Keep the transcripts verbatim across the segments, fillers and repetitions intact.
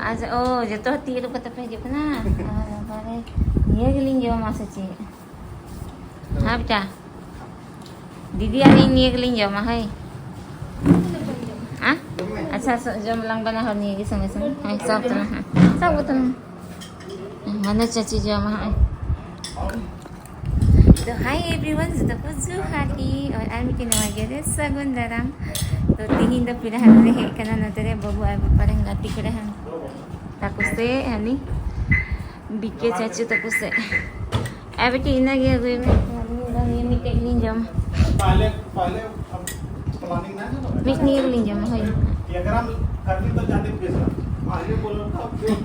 ᱟᱪᱪᱷᱟ, ᱚ, ᱡᱚᱛᱚ ᱦᱚᱲ ᱛᱤ ᱟᱹᱨᱩᱵ ᱠᱟᱛᱮ ᱯᱮ ᱦᱤᱡᱩᱜ ᱠᱟᱱᱟ? ᱟᱨ ᱵᱟᱵᱟᱨᱮ, ᱱᱤᱭᱟᱹ ᱜᱮᱞᱤᱧ ᱡᱚᱢᱟ ᱥᱮ ᱪᱮᱫ? ᱦᱮᱸ, ᱵᱮᱴᱟ᱾ ᱫᱤᱫᱤ, ᱟᱹᱞᱤᱧ ᱱᱤᱭᱟᱹ ᱜᱮᱞᱤᱧ ᱡᱚᱢᱟ, ᱦᱳᱭ᱾ ᱦᱮᱸ? ᱟᱪᱪᱷᱟ, ᱥᱚ-, ᱡᱚᱢ ᱞᱟᱝ ᱵᱟᱱᱟ ᱦᱚᱲ ᱱᱤᱭᱟᱹ ᱜᱮ ᱥᱚᱸᱜᱮ ᱥᱚᱸᱜᱮ᱾ ᱦᱮᱸ, ᱥᱟᱵ ᱛᱟᱞᱟᱝ, ᱦᱮᱸ᱾ ᱥᱟᱵ ᱠᱚ ᱛᱟᱞᱟᱝ᱾ ᱦᱮᱸ, ᱢᱟᱱᱮ ᱪᱟᱪᱤ ᱡᱚᱢᱟ, ᱦᱮᱸ᱾ ᱛᱚ, hi everyone, ᱡᱚᱛᱚ ᱠᱚ ᱡᱚᱦᱟᱨ ᱜᱮ᱾ ᱟᱨ, ᱟᱨ ᱢᱤᱫᱴᱮᱱ ᱱᱟᱣᱟ video ᱨᱮ ᱥᱟᱹᱜᱩᱱ ᱫᱟᱨᱟᱢ᱾ ᱛᱚ, ᱛᱤᱦᱤᱧ ᱫᱚ ᱯᱮᱲᱟ ᱦᱟᱺᱰᱤ ᱞᱮ ᱦᱮᱡ ᱠᱟᱱᱟ ᱱᱚᱛᱮ ᱨᱮ, ᱵᱟᱹᱵᱩ ᱟᱨ ᱵᱟᱯᱟ ᱨᱮᱱ ᱜᱟᱛᱮ ᱠᱚᱲᱟ ᱦᱟᱱ ᱛᱟᱠᱚ ᱥᱮ, ᱦᱟᱹᱱᱤ ᱵᱤᱠᱮ ᱪᱟᱪᱩ ᱛᱟᱠᱚ ᱥᱮ᱾ ᱟᱨ ᱵᱤᱴᱤ, ᱤᱱᱟᱹᱜᱮ ᱟᱹᱜᱩᱭ ᱢᱮ᱾ ᱟᱹᱞᱤᱧ ᱫᱚ ᱱᱤᱭᱟᱹ ᱢᱤᱫᱴᱮᱡ ᱜᱮᱞᱤᱧ ᱡᱚᱢᱟ᱾ पहले, पहले अब planning ना है ना, ᱢᱤᱫ ᱱᱤᱭᱟᱹ ᱜᱮᱞᱤᱧ ᱡᱚᱢᱟ, ᱦᱳᱭ᱾ ये अगर हम करने तो जाते प्लीज ना। पहले बोलो तो अब क्यों?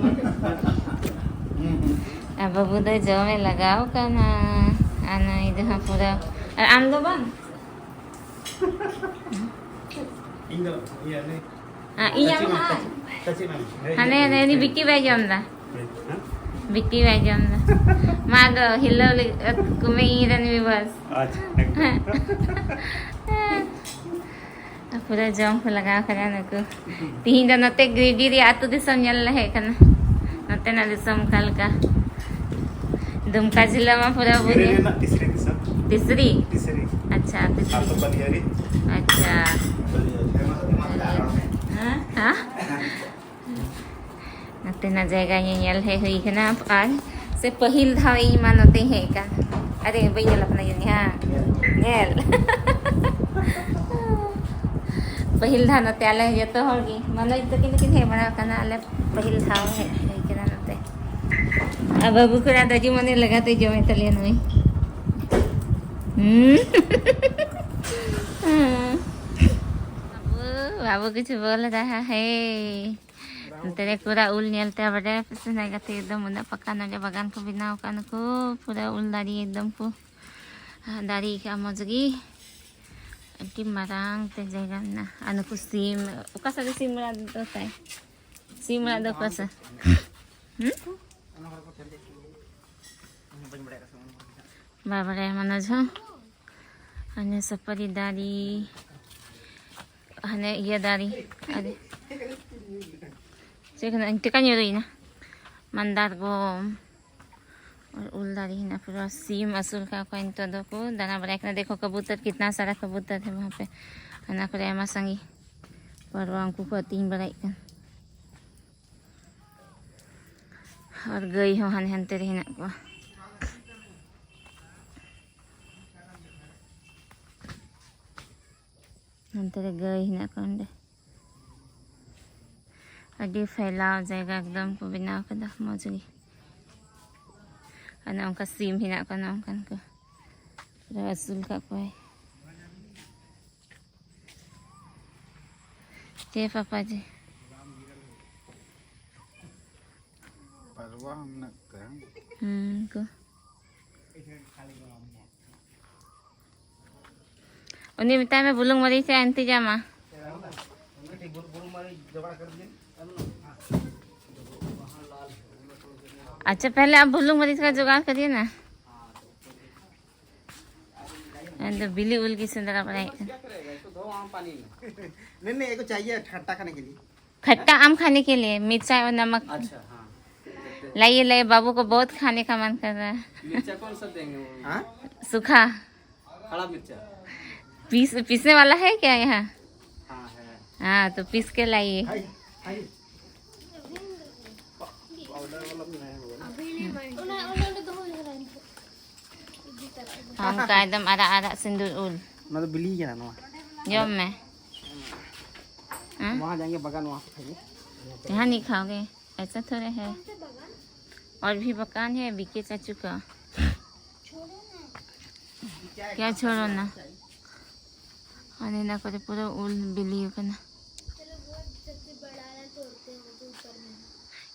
ᱟᱨ ᱵᱟᱹᱵᱩ ᱫᱚ ᱡᱚᱢᱮ ᱞᱟᱜᱟᱣ ᱠᱟᱱᱟ᱾ ᱟᱨ ᱱᱩᱭ ᱫᱚ ᱦᱟᱸᱜ ᱯᱩᱨᱟᱹ, ᱟᱨ ᱟᱢ ᱫᱚ ᱵᱟᱝ? ᱤᱧ ᱫᱚ ᱤᱭᱟᱹ ᱞᱟᱹᱭ ᱟᱨ ᱤᱧᱟᱹᱜ ᱪᱟᱪᱤ ᱢᱟ, ᱦᱚᱸ᱾ ᱪᱟᱪᱤ, ᱪᱟᱪᱤ ᱢᱟ᱾ ᱦᱮᱸ, ᱦᱟᱱᱮ, ᱦᱮᱸ, ᱦᱟᱱᱮ ᱩᱱᱤ ᱦᱮᱸ᱾ ᱵᱤᱠᱤ ᱵᱟᱭ ᱡᱚᱢ ᱫᱟ᱾ ᱦᱮᱸ? ᱵᱤᱠᱤ ᱵᱟᱭ ᱡᱚᱢ ᱫᱟ᱾ ᱢᱟ ᱫᱚ ᱦᱤᱞᱟᱹᱣ ᱞᱟᱹᱜᱤᱫ ᱠᱚᱢᱮ ᱤᱧ ᱨᱮᱱ viewers᱾ ᱟᱪᱪᱷᱟ, ᱮᱠᱫᱚᱢ᱾ ᱯᱩᱨᱟᱹ ᱡᱚᱢ ᱠᱚ ᱞᱟᱜᱟᱣ ᱠᱟᱱᱟ ᱱᱩᱠᱩ᱾ ᱛᱤᱦᱤᱧ ᱫᱚ ᱱᱚᱛᱮ ᱜᱤᱨᱤᱰᱤ ᱨᱮᱭᱟᱜ ᱟᱹᱛᱩ ᱫᱤᱥᱚᱢ ᱧᱮᱞ ᱞᱮ ᱦᱮᱡ ᱠᱟᱱᱟ᱾ ᱱᱚᱛᱮᱱᱟᱜ ᱫᱤᱥᱚᱢ ᱚᱠᱟ ᱞᱮᱠᱟ? ᱫᱩᱢᱠᱟ ᱡᱤᱞᱟᱹ ᱢᱟ ᱯᱩᱨᱟᱹ ᱜᱤᱨᱤᱰᱤ ᱵᱩᱡᱷᱟᱹᱣ᱾ ᱨᱮᱱᱟᱜ ᱛᱤᱥᱨᱤ ᱫᱤᱥᱚᱢ᱾ ᱛᱤᱥᱨᱤ? ᱛᱤᱥᱨᱤ᱾ ᱟᱪᱪᱷᱟ, ᱛᱤᱥᱨᱤ᱾ ᱟᱛᱳ ᱵᱟᱹᱞᱤᱭᱟᱹᱨᱤ᱾ ᱟᱪᱪᱷᱟ᱾ ᱵᱟᱹᱞᱤᱭᱟᱹᱨᱤ᱾ ᱦᱮᱸ? ᱱᱚᱛᱮᱱᱟᱜ ᱡᱟᱭᱜᱟ ᱧᱮᱧᱮᱞ ᱦᱮᱡ ᱦᱩᱭ ᱠᱟᱱᱟ᱾ ᱟᱨ ᱥᱮ ᱯᱟᱹᱦᱤᱞ ᱫᱷᱟᱣ ᱤᱧ ᱢᱟ ᱱᱚᱛᱮᱧ ᱦᱮᱡ ᱟᱠᱟᱱ᱾ ᱟᱨᱮ, ᱵᱟᱹᱧ ᱧᱮᱞ ᱟᱠᱟᱱᱟ ᱡᱟᱹᱱᱤᱡ, ᱦᱮᱸ? ᱧᱮᱞ᱾ ᱯᱟᱹᱦᱤᱞ ᱫᱷᱟᱣ ᱱᱚᱛᱮ ᱟᱞᱮ ᱡᱚᱛᱚ ᱦᱚᱲ ᱜᱮ, ᱢᱟᱱᱚᱡᱽ ᱛᱟᱹᱠᱤᱱ ᱫᱚᱠᱤᱱ ᱦᱮᱡ ᱵᱟᱲᱟ ᱟᱠᱟᱱᱟ, ᱟᱞᱮ ᱯᱟᱹᱦᱤᱞ ᱫᱷᱟᱣ ᱦᱮᱡ ᱦᱩᱭ ᱠᱟᱱᱟ ᱱᱚᱛᱮ᱾ ᱟᱨ ᱵᱟᱹᱵᱩ ᱠᱚᱲᱟ ᱫᱚ ᱡᱮᱢᱚᱱ ᱞᱟᱜᱟᱛᱮ ᱡᱚᱢᱮᱫ ᱛᱟᱞᱮᱭᱟ ᱱᱩᱭ᱾ ᱦᱩᱸ᱾ ᱵᱟᱹᱵᱩ, ᱵᱟᱹᱵᱩ ᱠᱤᱪᱷᱩ ᱵᱚᱞ ᱨᱟᱦᱟ ᱦᱮ᱾ ᱱᱚᱛᱮ ᱨᱮ ᱯᱩᱨᱟ ᱩᱞ ᱧᱮᱞ ᱛᱮ ᱵᱟᱰᱟᱭ ᱯᱮ ᱥᱮ, ᱱᱚᱰᱮ ᱜᱟᱛᱮ ᱮᱠᱫᱚᱢ ᱩᱱᱟᱹᱜ ᱯᱟᱠᱟ, ᱱᱚᱰᱮ ᱵᱟᱜᱟᱱ ᱠᱚ ᱵᱮᱱᱟᱣ ᱟᱠᱟᱫ ᱱᱩᱠᱩ, ᱯᱩᱨᱟ ᱩᱞ ᱫᱟᱨᱮ ᱮᱠᱫᱚᱢ ᱠᱚ ᱫᱟᱨᱮ ᱟᱠᱟᱫ ᱢᱚᱡᱽ ᱜᱮ᱾ ᱟᱹᱰᱤ ᱢᱟᱨᱟᱝ ᱛᱮ ᱡᱟᱭᱜᱟ ᱢᱮᱱᱟᱜᱼᱟ᱾ ᱟᱨ ᱱᱩᱠᱩ ᱥᱤᱢ, ᱚᱠᱟ ᱥᱮᱫ ᱨᱮ ᱥᱤᱢ ᱚᱲᱟᱜ ᱫᱚ ᱛᱟᱭ? ᱥᱤᱢ ᱚᱲᱟᱜ ᱫᱚ ᱚᱠᱟ ᱥᱮᱫ? ᱦᱩᱸ? ᱵᱟᱵᱟᱨᱮ, ᱢᱟᱱᱚᱡᱽ ᱦᱚᱸ᱾ ᱦᱟᱱᱮ ᱥᱟᱯᱟᱨᱤ ᱫᱟᱨᱮ, ᱦᱟᱱᱮ ᱤᱭᱟᱹ ᱫᱟᱨᱮ, ᱟᱨᱮ᱾ ᱛᱮᱠᱷᱟᱱ ᱤᱧ ᱴᱮᱠᱟ ᱧᱩᱨᱩᱭᱮᱱᱟ᱾ ᱢᱟᱱᱫᱟᱨ ᱜᱚᱢ ᱟᱨ ᱩᱞ ᱫᱟᱨᱮ ᱦᱮᱱᱟᱜᱼᱟ᱾ ᱯᱩᱨᱟᱹ ᱥᱤᱢ ᱟᱹᱥᱩᱞ ᱠᱟᱜ ᱠᱚᱣᱟ ᱱᱤᱛᱚᱜ ᱫᱚᱠᱚ ᱫᱟᱬᱟ ᱵᱟᱲᱟᱭ ᱠᱟᱱᱟ᱾ ᱫᱮᱠᱷᱚ ᱠᱟᱵᱩᱛᱟᱨ, ᱠᱤᱛᱱᱟ ᱥᱟᱨᱟ ᱠᱟᱵᱩᱛᱟᱨ ᱦᱮ ᱣᱟᱦᱟᱸ ᱯᱮ᱾ ᱚᱱᱟ ᱠᱚᱨᱮ ᱟᱭᱢᱟ ᱥᱟᱸᱜᱮ ᱯᱟᱨᱣᱟ ᱩᱱᱠᱩ ᱠᱚ ᱟᱹᱛᱤᱧ ᱵᱟᱲᱟᱭᱮᱫ ᱠᱟᱱ᱾ ᱟᱨ ᱜᱟᱹᱭ ᱦᱚᱸ ᱦᱟᱱᱮ ᱦᱟᱱᱛᱮ ᱨᱮ ᱦᱮᱱᱟᱜ ᱠᱚᱣᱟ᱾ ᱦᱟᱱᱛᱮ ᱨᱮ ᱜᱟᱹᱭ ᱦᱮᱱᱟᱜ ᱠᱚᱣᱟ ᱚᱸᱰᱮ᱾ ᱟᱹᱰᱤ ᱯᱷᱮᱞᱟᱣ ᱡᱟᱭᱜᱟ ᱮᱠᱫᱚᱢ ᱠᱚ ᱵᱮᱱᱟᱣ ᱠᱟᱫᱟ, ᱢᱚᱡᱽ ᱜᱮ᱾ ᱟᱨ ᱱᱚᱜᱼᱚ ᱱᱚᱝᱠᱟ ᱥᱤᱢ ᱦᱮᱱᱟᱜ ᱠᱚᱣᱟ, ᱱᱚᱜᱼᱚ ᱱᱚᱝᱠᱟᱱ ᱠᱚ ᱯᱩᱨᱟᱹ ᱟᱹᱥᱩᱞ ᱠᱟᱜ ᱠᱚᱣᱟᱭ᱾ ᱪᱮ ᱯᱟᱯᱟ ᱡᱮ? ᱯᱟᱨᱣᱟ ᱢᱮᱱᱟᱜ ᱠᱚᱣᱟ᱾ ᱦᱩᱸ ᱠᱚ᱾ ᱩᱱᱤ ᱢᱮᱛᱟᱭ ᱢᱮ ᱵᱩᱞᱩᱝ ᱢᱟᱹᱨᱤᱪ ᱮ ᱤᱱᱛᱮᱡᱟᱢᱟ᱾ अच्छा, पहले आप बुलुंग मरीच का जुगाड़ करिए ना। ᱟᱫᱚ ᱵᱤᱞᱤ ᱩᱞ ᱜᱮ ᱥᱮᱸᱫᱽᱨᱟ ᱵᱟᱲᱟᱭᱮᱫ ᱠᱟᱱᱟ᱾ नहीं नहीं, एक चाहिए खट्टा खाने के लिए। खट्टा आम खाने के लिए मिर्चा और नमक। अच्छा, हाँ। लाइए, लाइए, बाबू को बहुत खाने का मन कर रहा है। मिर्चा कौन सा देंगे वो? सूखा। खड़ा मिर्चा। पीस पीसने वाला है क्या यहाँ? हाँ है। हाँ, तो पीस के लाइए। हाय, हाय। पाउडर वाला भी नहीं होगा ना। ᱦᱚᱸ, ᱚᱱᱠᱟ ᱮᱠᱫᱚᱢ ᱟᱨᱟᱜ ᱟᱨᱟᱜ ᱥᱤᱸᱫᱩᱨ ᱩᱞ᱾ ᱚᱱᱟ ᱫᱚ ᱵᱤᱞᱤ ᱠᱟᱱᱟ ᱱᱚᱣᱟ᱾ ᱡᱚᱢ ᱢᱮ᱾ ᱦᱮᱸ? वहाँ जाएंगे बगान, वहाँ से खाएंगे। यहाँ नहीं खाओगे, ऐसा थोड़े है। और भी बगान है बीके चाचू का। क्या छोड़ो ना। ᱦᱟᱱᱮ ᱱᱟ ᱠᱚᱨᱮ ᱯᱩᱨᱟᱹ ᱩᱞ ᱵᱤᱞᱤ ᱟᱠᱟᱱᱟ᱾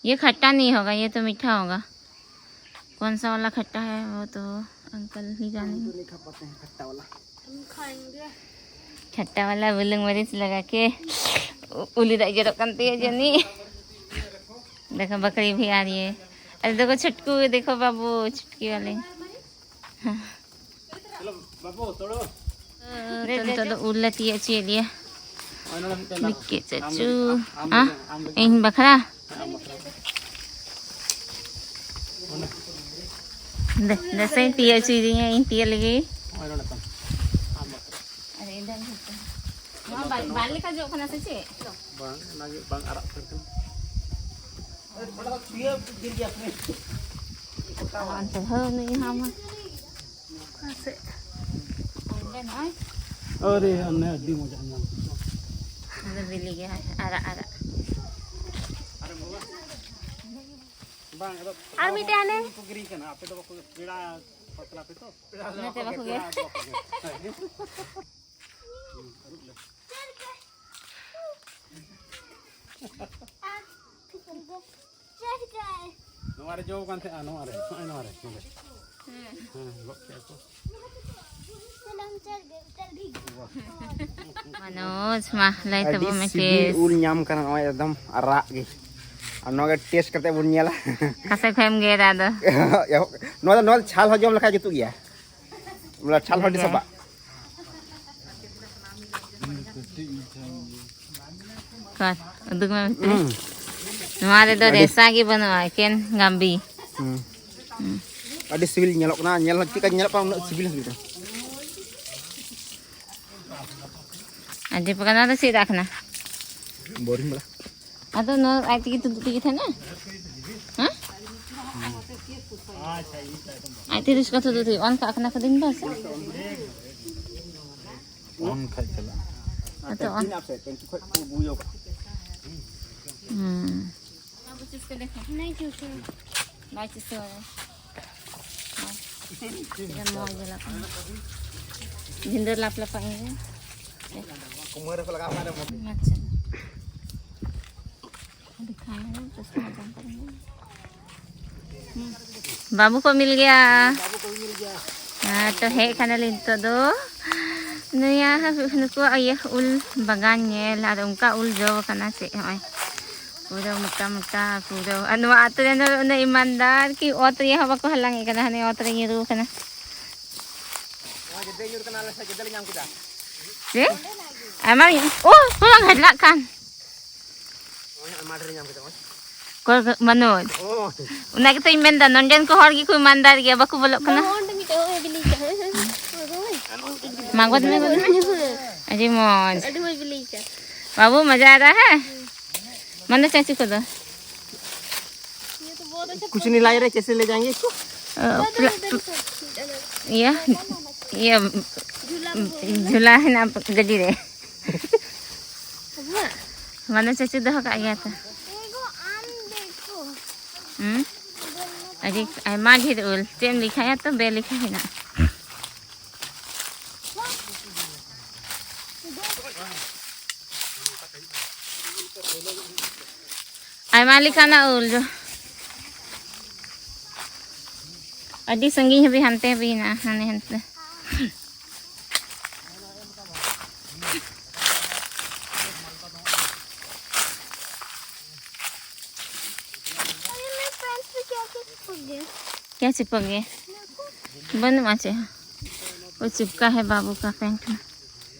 ये खट्टा नहीं होगा, ये तो मीठा होगा। कौन सा वाला खट्टा है वो तो अंकल ही जानेंगे। नहीं खा पाते हैं खट्टा वाला। खट्टा वाला बुलुंग मरीच लगा के उ- उली दाई जरक करते हैं जनी। देखो बकरी भी आ रही है। अरे देखो छुटकू, देखो बाबू छुटकी वाले। चलो बाबू तोड़ो। ᱱᱤᱛᱚᱜ ᱫᱚ ᱩᱞ ᱞᱮ ᱛᱤᱭᱳᱜ ᱦᱚᱪᱚᱭᱮᱫ ᱞᱮᱭᱟ᱾ और ना हम ᱵᱤᱠᱮ ᱪᱟᱪᱩ᱾ ᱟᱢ ᱦᱮᱸ? ᱤᱧ ᱵᱟᱠᱷᱨᱟ? ᱫᱮ, ᱫᱮᱥᱮᱧ ᱛᱤᱭᱳᱜ ᱦᱚᱪᱚᱭᱮᱫᱤᱧᱟ, ᱤᱧ ᱛᱤᱭᱳᱜ ᱞᱮᱜᱮ᱾ ᱱᱚᱜᱼᱚᱭ ᱱᱚᱰᱮ ᱛᱟᱢ᱾ ᱟᱢ ᱵᱟᱠᱷᱨᱟ᱾ ᱟᱨ ᱤᱧ ᱫᱚ ᱱᱚᱣᱟ ᱵᱟᱞ-, ᱵᱟᱞ ᱞᱮᱠᱟ ᱡᱚᱜ ᱠᱟᱱᱟ ᱥᱮ ᱪᱮᱫ? ᱵᱟᱝ, ᱚᱱᱟᱜᱮ ᱵᱟᱝ ᱟᱨᱟᱜ ᱩᱛᱟᱹᱨ ᱠᱟᱱᱟ᱾ ᱚᱱᱛᱮ ᱦᱚᱸ ᱱᱩᱭ ᱦᱚᱸ ᱢᱟ᱾ ᱚᱸᱰᱮ ᱱᱚᱜᱼᱚᱭ᱾ ᱟᱨᱮ, ᱚᱱᱮ ᱟᱹᱰᱤ ᱢᱚᱡᱟ ᱧᱟᱢ ᱠᱮᱫᱟ᱾ ᱚᱱᱟ ᱫᱚ ᱵᱤᱞᱤ ᱜᱮ, ᱦᱳᱭ, ᱟᱨᱟᱜ, ᱟᱨᱟᱜ᱾ ᱵᱟᱝ, ᱟᱫᱚ ᱟᱨ ᱢᱤᱫᱴᱮᱱ ᱦᱟᱱᱮ᱾ ᱠᱚ ᱠᱤᱨᱤᱧ ᱠᱟᱱᱟ, ᱟᱯᱮ ᱫᱚ ᱵᱟᱠᱚ ᱯᱮᱲᱟ ᱯᱟᱛᱞᱟ ᱯᱮ ᱛᱚ? ᱯᱮᱲᱟ ᱞᱮ ᱱᱚᱛᱮ ᱵᱟᱠᱚ ᱵᱟᱠᱚ ᱜᱮ᱾ ᱯᱮᱲᱟ ᱵᱟᱠᱚ ᱜᱮ᱾ ᱦᱩᱸ, ᱟᱹᱨᱩᱵ ᱞᱮ᱾ ᱱᱚᱣᱟ ᱨᱮ ᱡᱚ ᱠᱟᱱ ᱛᱟᱦᱮᱸᱜᱼᱟ, ᱱᱚᱣᱟ ᱨᱮ, ᱱᱚᱜᱼᱚᱭ ᱱᱚᱣᱟ ᱨᱮ, ᱱᱚᱰᱮ᱾ ᱦᱮᱸ, ᱜᱚᱫ ᱠᱮᱜᱼᱟ ᱠᱚ᱾ ᱢᱟᱱᱳᱡᱽ, ᱢᱟ, ᱞᱟᱹᱭ ᱟᱹᱰᱤ ᱛᱟᱵᱚᱱ ᱢᱮ ᱥᱤᱵᱤᱞ ᱠᱮᱥ᱾ ᱩᱞ ᱧᱟᱢ ᱠᱟᱱᱟ, ᱱᱚᱜᱼᱚᱭ ᱮᱠᱫᱚᱢ ᱟᱨᱟᱜ ᱜᱮ᱾ ᱟᱨ ᱱᱚᱣᱟ ᱜᱮ ᱴᱮᱥᱴ ᱠᱟᱛᱮ ᱵᱚᱱ ᱧᱮᱞᱟ᱾ ᱚᱠᱟ ᱥᱮᱫ ᱠᱷᱚᱱ ᱮᱢ ᱜᱮᱫᱟ ᱟᱫᱚ? ᱮᱦᱚᱵ, ᱱᱚᱣᱟ ᱫᱚ, ᱱᱚᱣᱟ ᱫᱚ ᱪᱷᱟᱞ ᱦᱚᱸ ᱡᱚᱢ ᱞᱮᱠᱷᱟᱡ ᱡᱩᱛᱩᱜ ᱜᱮᱭᱟ᱾ ᱵᱚᱞᱮ, ᱪᱷᱟᱞ ᱦᱚᱸ ᱟᱹᱰᱤ ᱴᱷᱤᱠ ᱜᱮᱭᱟ᱾ ᱥᱟᱵᱟᱜ᱾ ᱠᱟᱴ, ᱩᱫᱩᱜ ᱢᱮ ᱵᱷᱤᱛᱨᱤ᱾ ᱦᱩᱸ᱾ ᱱᱚᱣᱟ ᱨᱮᱫᱚ ᱟᱹᱰᱤ ᱨᱮᱥᱟ ᱜᱮ ᱵᱟᱹᱱᱩᱜᱼᱟ, ᱮᱠᱮᱱ ᱜᱟᱢᱵᱤ᱾ ᱦᱩᱸ᱾ ᱦᱩᱸ᱾ ᱟᱹᱰᱤ ᱥᱤᱵᱤᱞ ᱧᱮᱞᱚᱜ ᱠᱟᱱᱟ, ᱧᱮᱞ ᱦᱚᱸ ᱪᱮᱫ ᱞᱮᱠᱟ ᱧᱮᱞᱚᱜ ᱠᱟᱱᱟ, ᱩᱱᱟᱹᱜ ᱥᱤᱵᱤᱞ ᱦᱚᱸ ᱥᱤᱵᱤᱞ ᱠᱟᱱᱟ᱾ ᱟᱹᱰᱤ ᱯᱟᱠᱟ, ᱱᱚᱣᱟ ᱫᱚ ᱪᱮᱫ ᱫᱟᱜ ᱠᱟᱱᱟ? ᱵᱳᱨᱤᱝ ᱵᱟᱞᱟ᱾ ᱟᱫᱚ ᱱᱚᱣᱟ ᱟᱡ ᱛᱮᱜᱮ ᱛᱩᱫᱩᱜ ᱛᱮᱜᱮ ᱛᱟᱦᱮᱱᱟ? ᱦᱮᱸ? ᱟᱡ ᱛᱮᱜᱮ ᱪᱤᱠᱟ ᱛᱩᱫᱩᱜ ᱛᱮᱜᱮ? ᱚᱱ ᱠᱟᱜ ᱠᱟᱱᱟ ᱠᱚ ᱫᱤᱱ ᱵᱟᱝ ᱥᱮ? ᱚᱱ ᱠᱷᱟᱡ ᱪᱟᱞᱟᱜᱼᱟ᱾ ᱟᱫᱚ ᱚᱱ-, ᱴᱮᱝᱠᱤ ᱢᱮᱱᱟᱜ ᱥᱮ, ᱴᱮᱝᱠᱤ ᱠᱷᱚᱡ ᱠᱚ ᱵᱩᱭᱚ ᱠᱟᱜᱼᱟ᱾ ᱦᱩᱸ᱾ ᱵᱟᱭ ᱪᱤᱥᱟᱹᱣᱟ᱾ ᱢᱚᱡᱽ ᱧᱮᱞᱚᱜ ᱠᱟᱱᱟ᱾ ᱵᱷᱤᱸᱫᱟᱹᱲ ᱞᱟᱯ ᱞᱟᱯᱟᱜ ᱜᱮ᱾ ᱠᱩᱢᱟᱹᱨ ᱨᱮᱠᱚ ᱞᱟᱜᱟᱣ ᱠᱟᱜ ᱨᱮ᱾ ᱟᱪᱪᱷᱟ᱾ ᱵᱟᱹᱵᱩ ᱠᱚ ᱢᱤᱞ ᱜᱮᱭᱟ᱾ ᱦᱮᱸ, ᱛᱚ ᱦᱮᱡ ᱠᱟᱱᱟᱞᱤᱧ ᱱᱤᱛᱚᱜ ᱫᱚ ᱱᱩᱭᱟ, ᱱᱩᱠᱩᱣᱟᱜ ᱤᱭᱟᱹ ᱩᱞ ᱵᱟᱜᱟᱱ ᱧᱮᱞ, ᱟᱨ ᱚᱱᱠᱟ ᱩᱞ ᱡᱚ ᱟᱠᱟᱱᱟ ᱪᱮᱫ, ᱦᱚᱸᱜᱼᱚᱭ ᱯᱩᱨᱟᱹ ᱢᱚᱴᱟ ᱢᱚᱴᱟ ᱯᱩᱨᱟᱹ᱾ ᱟᱨ ᱱᱚᱣᱟ ᱟᱹᱛᱩ ᱨᱮᱱ ᱫᱚ ᱩᱱᱟᱹᱜ ᱤᱢᱟᱱᱫᱟᱨ ᱠᱤ ᱚᱛ ᱨᱮᱭᱟᱜ ᱦᱚᱸ ᱵᱟᱠᱚ ᱦᱟᱞᱟᱝ ᱮᱫ ᱠᱟᱱᱟ, ᱦᱟᱱᱮ ᱚᱛ ᱨᱮ ᱧᱩᱨᱩ ᱟᱠᱟᱱᱟ᱾ ᱱᱚᱣᱟ ᱜᱮᱫᱮ ᱧᱩᱨ ᱠᱟᱱᱟ, ᱟᱞᱮ ᱥᱮᱫ ᱜᱮᱫᱮ ᱞᱮ ᱧᱟᱢ ᱠᱮᱫᱟ᱾ ᱪᱮᱫ? ᱟᱭᱢᱟ, ᱳ, ᱯᱩᱨᱟᱹ ᱜᱷᱟᱰᱞᱟᱜ ᱠᱟᱱ᱾ ᱱᱚᱜᱼᱚᱭ ᱦᱟᱸᱜ ᱢᱟᱴᱷ ᱨᱮ ᱧᱟᱢ ᱠᱮᱫᱟ, ᱱᱚᱜᱼᱚᱭ᱾ ᱚᱠᱚᱭ ᱠᱚ? ᱢᱟᱱᱳᱡᱽ᱾ ᱚᱱᱟ ᱜᱮᱛᱚᱧ ᱢᱮᱱᱫᱟ, ᱱᱚᱸᱰᱮᱱ ᱠᱚ ᱦᱚᱲ ᱜᱮᱠᱚ ᱤᱢᱟᱱᱫᱟᱨ ᱜᱮᱭᱟ, ᱵᱟᱠᱚ ᱵᱚᱞᱚᱜ ᱠᱟᱱᱟ᱾ ᱚᱸᱰᱮ ᱢᱤᱫᱴᱮᱡ ᱦᱚᱸᱜᱼᱚᱭ ᱵᱤᱞᱤ ᱠᱟᱜ᱾ ᱢᱟ ᱜᱚᱫ ᱢᱮ, ᱜᱚᱫ ᱢᱮ᱾ ᱟᱹᱰᱤ ᱢᱚᱡᱽ᱾ ᱟᱹᱰᱤ ᱢᱚᱡᱽ ᱵᱤᱞᱤ ᱠᱟᱜ᱾ ᱵᱟᱹᱵᱩ ᱢᱟᱡᱟ ᱮᱫᱟ, ᱦᱮᱸ? ᱢᱟᱱᱳᱡᱽ ᱪᱟᱪᱩ ᱠᱚᱫᱚ? कुछ नहीं लाई रहे, कैसे ले जाएंगे इसको? ᱚ, ᱯᱞᱟ-, ᱯᱞᱟ-, ᱤᱭᱟᱹ, ᱤᱭᱟᱹ, ᱡᱷᱩᱞᱟ ᱦᱮᱱᱟᱜᱼᱟ ᱜᱟᱹᱰᱤ ᱨᱮ᱾ ᱢᱟᱱᱳᱡᱽ ᱪᱟᱪᱩ ᱫᱚᱦᱚ ᱠᱟᱜ ᱜᱮᱭᱟ ᱛᱚ᱾ ᱦᱩᱸ? ᱟᱹᱰᱤ ᱟᱭᱢᱟ ᱰᱷᱮᱨ ᱩᱞ᱾ ᱪᱮᱫ ᱮᱢ ᱞᱮᱠᱷᱟᱭᱟ ᱛᱚ, ᱵᱮ ᱞᱮᱠᱷᱟ ᱦᱮᱱᱟᱜᱼᱟ᱾ ᱟᱭᱢᱟ ᱞᱮᱠᱟᱱᱟᱜ ᱩᱞ ᱫᱚ᱾ ᱟᱹᱰᱤ ᱥᱟᱺᱜᱤᱧ ᱦᱟᱹᱵᱤᱡ ᱦᱟᱱᱛᱮ ᱦᱟᱹᱵᱤᱡ ᱦᱮᱱᱟᱜᱼᱟ, ᱦᱟᱱᱮ ᱦᱟᱱᱛᱮ᱾ क्या चिपक गया? बंद माचे। वो चिपका है बाबू का पैंट में।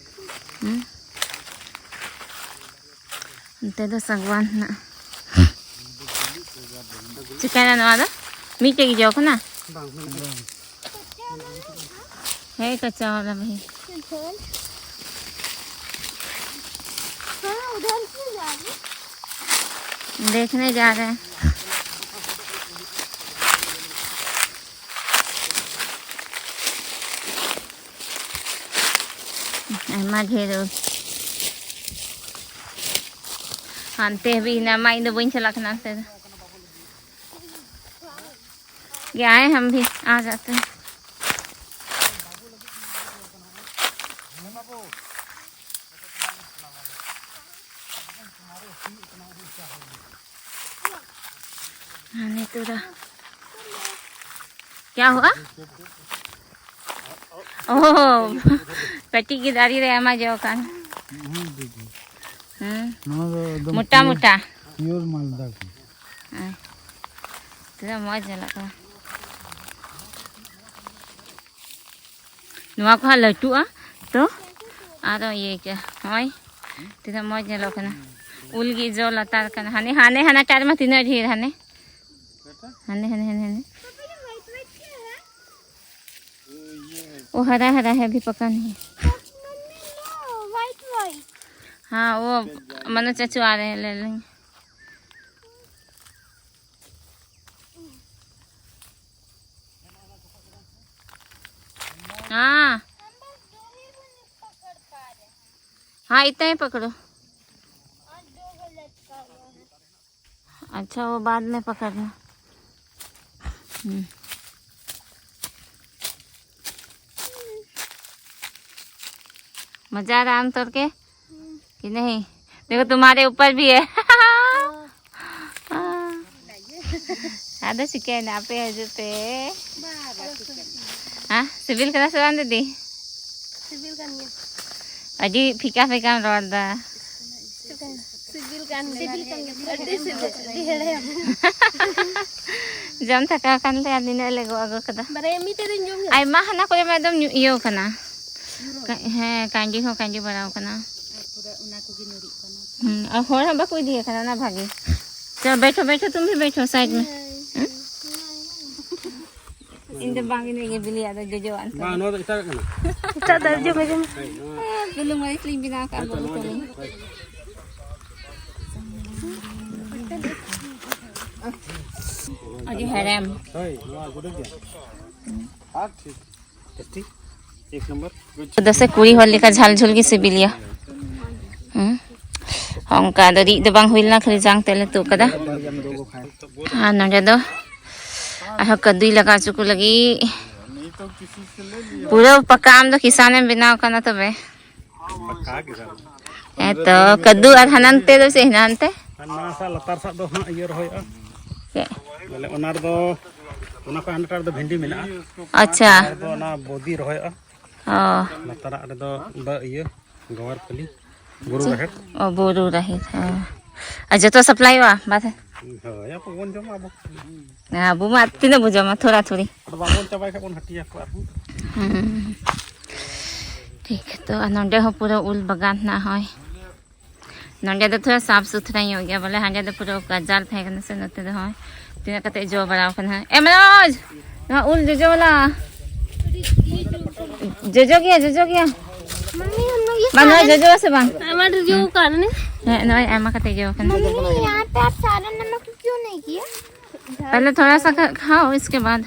ᱦᱩᱸ? ᱚᱱᱛᱮ ᱫᱚ ᱥᱟᱜᱣᱟᱱ ᱦᱮᱱᱟᱜᱼᱟ᱾ ᱪᱤᱠᱟᱹᱭᱮᱱᱟ ᱱᱚᱣᱟ ᱫᱚ? ᱢᱤᱫᱴᱮᱡ ᱜᱮ ᱡᱚ ᱠᱟᱱᱟ? है कच्चा वाला भाई। देखने जा रहे हैं। ᱟᱭᱢᱟ ᱰᱷᱮᱨ ᱩᱞ᱾ ᱦᱟᱱᱛᱮ ᱦᱟᱹᱵᱤᱡ ᱦᱮᱱᱟᱜ ᱢᱟ, ᱤᱧ ᱫᱚ ᱵᱟᱹᱧ ᱪᱟᱞᱟᱜ ᱠᱟᱱᱟ ᱦᱟᱱᱛᱮ ᱫᱚ᱾ ये आए हम भी, आ जाते हैं। हाँ, नहीं तो रहा। क्या हुआ? ᱳ, ᱠᱟᱹᱴᱤᱡ ᱜᱮ ᱫᱟᱨᱮ ᱨᱮ ᱟᱭᱢᱟ ᱡᱚ ᱠᱟᱱ᱾ ᱦᱩᱸ, ᱫᱤᱫᱤ᱾ ᱦᱩᱸ᱾ ᱱᱚᱣᱟ ᱫᱚ ᱮᱠᱫᱚᱢ ᱢᱚᱴᱟ ᱯᱤᱭᱳᱨ, ᱢᱚᱴᱟ᱾ ᱯᱤᱭᱳᱨ ᱢᱟᱞᱫᱟ ᱠᱟᱱᱟ᱾ ᱦᱮᱸ᱾ ᱛᱤᱱᱟᱹᱜ ᱢᱚᱡᱽ ᱧᱮᱞᱚᱜ ᱠᱟᱱᱟ᱾ ᱱᱚᱣᱟ ᱠᱚ ᱦᱟᱸᱜ ᱞᱟᱹᱴᱩᱜᱼᱟ, ᱛᱚ ᱟᱨᱚ ᱤᱭᱟᱹ ᱟᱹᱭᱠᱟᱹᱜᱼᱟ᱾ ᱱᱚᱜᱼᱚᱭ ᱛᱤᱱᱟᱹᱜ ᱢᱚᱡᱽ ᱧᱮᱞᱚᱜ ᱠᱟᱱᱟ᱾ ᱩᱞ ᱜᱮ ᱡᱚ ᱞᱟᱛᱟᱨ ᱠᱟᱱᱟ᱾ ᱦᱟᱱᱮ, ᱦᱟᱱᱮ, ᱦᱟᱱᱟᱴᱟᱜ ᱨᱮᱢᱟ ᱛᱤᱱᱟᱹᱜ ᱰᱷᱮᱨ ᱦᱟᱱᱮ᱾ ᱦᱟᱱᱮ, ᱦᱟᱱᱮ, ᱦᱟᱱᱮ, ᱦᱟᱱᱮ᱾ वो हरा हरा है, अभी पका नहीं है। मम्मी, लो, व्हाइट व्हाइट। हाँ, वो मनु चाचू आ रहे हैं, ले लेंगे। हाँ। हाँ, इतना ही पकड़ो। अच्छा, वो बाद में पकड़ना। हम्म। मजा आ रहा है आम तोड़ के कि नहीं? देखो, तुम्हारे ऊपर भी है। हाँ। ᱟᱫᱚ ᱪᱤᱠᱟᱹᱭᱮᱱᱟ, ᱟᱯᱮ ᱦᱤᱡᱩᱜ ᱯᱮ᱾ ᱵᱟ, ᱵᱟ, ᱪᱤᱠᱟᱹᱭᱮᱱᱟ? ᱦᱮᱸ, ᱥᱤᱵᱤᱞ ᱠᱟᱱᱟ ᱥᱮ ᱵᱟᱝ, ᱫᱤᱫᱤ? ᱥᱤᱵᱤᱞ ᱠᱟᱱ ᱜᱮᱭᱟ᱾ ᱟᱹᱰᱤ ᱯᱷᱤᱠᱟ ᱯᱷᱤᱠᱟᱢ ᱨᱚᱲ ᱫᱟ᱾ ᱥᱤᱵᱤᱞ ᱠᱟᱱ ᱜᱮᱭᱟ᱾ ᱥᱤᱵᱤᱞ ᱠᱟᱱ ᱜᱮᱭᱟ᱾ ᱟᱹᱰᱤ ᱥᱤᱵᱤᱞ, ᱟᱹᱰᱤ ᱦᱮᱲᱮᱢ᱾ ᱡᱚᱢ ᱛᱷᱟᱠᱟᱣ ᱠᱟᱱ ᱛᱮ ᱟᱨ ᱱᱤᱱᱟᱹᱜ ᱞᱮ ᱜᱚᱜ ᱟᱹᱜᱩ ᱠᱟᱫᱟ᱾ ᱵᱟᱨᱭᱟ ᱢᱤᱫᱴᱮᱡ ᱨᱤᱧ ᱡᱚᱢ ᱧᱚᱜ᱾ ᱟᱭᱢᱟ ᱦᱟᱱᱟ ᱠᱚᱨᱮ ᱢᱟ ᱮᱠᱫᱚᱢ ᱧᱩ-, ᱤᱭᱟᱹ ᱠᱟᱱᱟ᱾ ᱠᱟ-, ᱦᱮᱸ, ᱠᱟᱸᱰᱤ ᱦᱚᱸ ᱠᱟᱸᱰᱤ ᱵᱟᱲᱟᱣ ᱠᱟᱱᱟ᱾ ᱟᱨ ᱯᱩᱨᱟᱹ ᱚᱱᱟ ᱠᱚᱜᱮ ᱧᱩᱨᱩᱜ ᱠᱟᱱᱟ᱾ ᱦᱩᱸ, ᱟᱨ ᱦᱚᱲ ᱦᱚᱸ ᱵᱟᱠᱚ ᱤᱫᱤᱭᱮ ᱠᱟᱱᱟ, ᱚᱱᱟ ᱵᱷᱟᱜᱮ᱾ ᱪᱚ, ᱵᱮᱴᱷᱚ, ᱵᱮᱴᱷᱚ, ᱛᱩᱢ ᱵᱷᱤ ᱵᱮᱴᱷᱚ, ᱥᱟᱭᱤᱰ ᱢᱮ᱾ ᱦᱩᱸ? ᱤᱧ ᱫᱚ ᱵᱟᱝ, ᱤᱧ ᱫᱚ ᱤᱭᱟᱹ ᱵᱤᱞᱤᱭᱟᱜ ᱫᱚ ᱡᱚᱡᱚᱣᱟᱜ ᱟᱱ ᱵᱟᱝ, ᱱᱚᱣᱟ ᱫᱚ ᱮᱴᱟᱜᱟᱜ ᱠᱟᱱᱟ᱾ ᱮᱴᱟᱜ ᱫᱚ ᱡᱚᱢ, ᱡᱚᱢ᱾ ᱦᱳᱭ, ᱱᱚᱣᱟ᱾ ᱦᱮᱸ, ᱵᱩᱞᱩᱝ ᱢᱟᱹᱨᱤᱪ ᱞᱤᱧ ᱵᱮᱱᱟᱣ ᱠᱟᱜᱼᱟ, ᱦᱳᱭ, ᱛᱚ, ᱵᱟᱹᱵᱩ ᱱᱚᱣᱟ ᱛᱟᱹᱞᱤᱧ᱾ ᱜᱮ᱾ ᱦᱳᱭ᱾ ᱟᱹᱰᱤ ᱦᱮᱲᱮᱢ᱾ ᱦᱳᱭ, ᱱᱚᱣᱟ ᱜᱩᱰᱟᱹ ᱜᱮᱭᱟ᱾ ᱟᱨ ᱴᱷᱤᱠ᱾ ᱴᱮᱥᱴᱤ, ᱮᱠ ᱱᱚᱢᱵᱚᱨ᱾ ᱫᱚᱥᱮ ᱠᱩᱲᱤ ᱦᱚᱲ ᱞᱮᱠᱟ ᱡᱷᱟᱞ ᱡᱷᱩᱞ ᱜᱮ ᱥᱤᱵᱤᱞ ᱜᱮᱭᱟ᱾ ᱦᱩᱸ᱾ ᱚᱱᱠᱟ ᱫᱚ ᱨᱤᱫ ᱫᱚ ᱵᱟᱝ ᱦᱩᱭ ᱞᱮᱱᱟ, ᱠᱷᱟᱹᱞᱤ ᱡᱟᱝ ᱛᱮᱫ ᱞᱮ ᱛᱩᱫ ᱠᱟᱫᱟ᱾ ᱟᱨ ᱱᱚᱰᱮ ᱫᱚ ᱟᱨᱦᱚᱸ ᱠᱟᱹᱫᱩᱭ ᱞᱟᱜᱟᱣ ᱦᱚᱪᱚ ᱠᱚ ᱞᱟᱹᱜᱤᱫ᱾ ᱯᱩᱨᱟᱹ ᱯᱟᱠᱟ ᱟᱢ ᱫᱚ ᱠᱤᱥᱟᱱᱮᱢ ᱵᱮᱱᱟᱣ ᱠᱟᱱᱟ ᱛᱚᱵᱮ᱾ ᱯᱟᱠᱟ ᱜᱮ ᱠᱟᱱᱟ᱾ ᱦᱮᱸ ᱛᱚ, ᱠᱟᱹᱫᱩ ᱟᱨ ᱦᱟᱱᱟ ᱱᱟᱛᱮ ᱫᱚ ᱪᱮᱫ ᱦᱮᱱᱟᱜᱼᱟ ᱮᱱᱛᱮ? ᱟᱨ ᱱᱚᱣᱟ ᱥᱟᱶ ᱞᱟᱛᱟᱨ ᱥᱮᱫ ᱫᱚ ᱦᱟᱸᱜ ᱤᱭᱟᱹ ᱨᱚᱦᱚᱭᱚᱜᱼᱟ᱾ ᱪᱮᱫ? ᱵᱚᱞᱮ ᱚᱱᱟ ᱨᱮᱫᱚ, ᱚᱱᱟ ᱠᱷᱚᱱ ᱦᱟᱱᱟᱴᱟᱜ ᱨᱮᱫᱚ ᱵᱷᱮᱱᱰᱤ ᱢᱮᱱᱟᱜᱼᱟ᱾ ᱟᱪᱪᱷᱟ᱾ ᱚᱱᱟ ᱨᱮᱫᱚ ᱚᱱᱟ ᱵᱚᱫᱤ ᱨᱚᱦᱚᱭᱚᱜᱼᱟ᱾ ᱚ᱾ ᱞᱟᱛᱟᱨᱟᱜ ᱨᱮᱫᱚ ᱵᱟ-, ᱤᱭᱟᱹ, ᱜᱟᱣᱟᱨ ᱯᱷᱟᱹᱞᱤ, ᱵᱩᱨᱩ ᱨᱟᱦᱮᱲ᱾ ᱚ, ᱵᱩᱨᱩ ᱨᱟᱦᱮᱲ, ᱦᱮᱸ᱾ ᱟᱨ ᱡᱚᱛᱚ ᱥᱟᱯᱞᱟᱭᱚᱜᱼᱟ ᱵᱟᱨᱦᱮ? ᱦᱳᱭ, ᱟᱵᱚ ᱵᱚᱱ ᱡᱚᱢᱟ ᱟᱵᱚ᱾ ᱟᱵᱚ ᱢᱟ ᱛᱤᱱᱟᱹᱜ ᱵᱚ ᱡᱚᱢᱟ, ᱛᱷᱚᱲᱟ ᱛᱷᱩᱲᱤ᱾ ᱟᱫᱚ ᱵᱟᱵᱚᱱ ᱪᱟᱵᱟᱭ ᱠᱷᱟᱡ ᱵᱚᱱ ᱦᱟᱹᱴᱤᱧ ᱟᱠᱚᱣᱟ ᱟᱨᱦᱚᱸ᱾ ᱦᱩᱸ᱾ ᱴᱷᱤᱠ, ᱛᱚ ᱟᱨ ᱱᱚᱰᱮ ᱦᱚᱸ ᱯᱩᱨᱟᱹ ᱩᱞ ᱵᱟᱜᱟᱱ ᱦᱮᱱᱟᱜᱼᱟ, ᱦᱳᱭ᱾ ᱱᱚᱸᱰᱮ ᱫᱚ ᱛᱷᱚᱲᱟ ᱥᱟᱯᱷ ᱥᱩᱛᱷᱨᱟ ᱧᱚᱜ ᱜᱮᱭᱟ ᱵᱚᱞᱮ᱾ ᱦᱟᱸᱰᱮ ᱫᱚ ᱯᱩᱨᱟᱹ ᱜᱟᱡᱟᱲ ᱛᱟᱦᱮᱸ ᱠᱟᱱᱟ ᱥᱮ, ᱱᱚᱛᱮ ᱫᱚ ᱦᱚᱸᱜᱼᱚᱭ ᱛᱤᱱᱟᱹᱜ ᱠᱟᱛᱮ ᱡᱚ ᱵᱟᱲᱟᱣ ᱠᱟᱱᱟ᱾ ᱮ ᱢᱚᱱᱳᱡᱽ, ᱱᱚᱣᱟ ᱩᱞ ᱡᱚᱡᱚ ᱵᱟᱞᱟ᱾ ᱡᱚᱡᱚ ᱜᱮᱭᱟ, ᱡᱚᱡᱚ ᱜᱮᱭᱟ᱾ मम्मी, हम लोग ये ᱵᱟᱝ, ᱱᱚᱣᱟ सारे ᱡᱚᱡᱚ ᱟᱥᱮ ᱵᱟᱝ? हमारे जो कारण है। ᱦᱮᱸ, ᱱᱚᱜᱼᱚᱭ ᱟᱭᱢᱟ ᱠᱟᱛᱮ ᱡᱚ ᱠᱟᱱᱟ᱾ मम्मी, यहाँ पे आप सारा नमक क्यों नहीं किया? पहले थोड़ा सा खा-, खाओ, इसके बाद।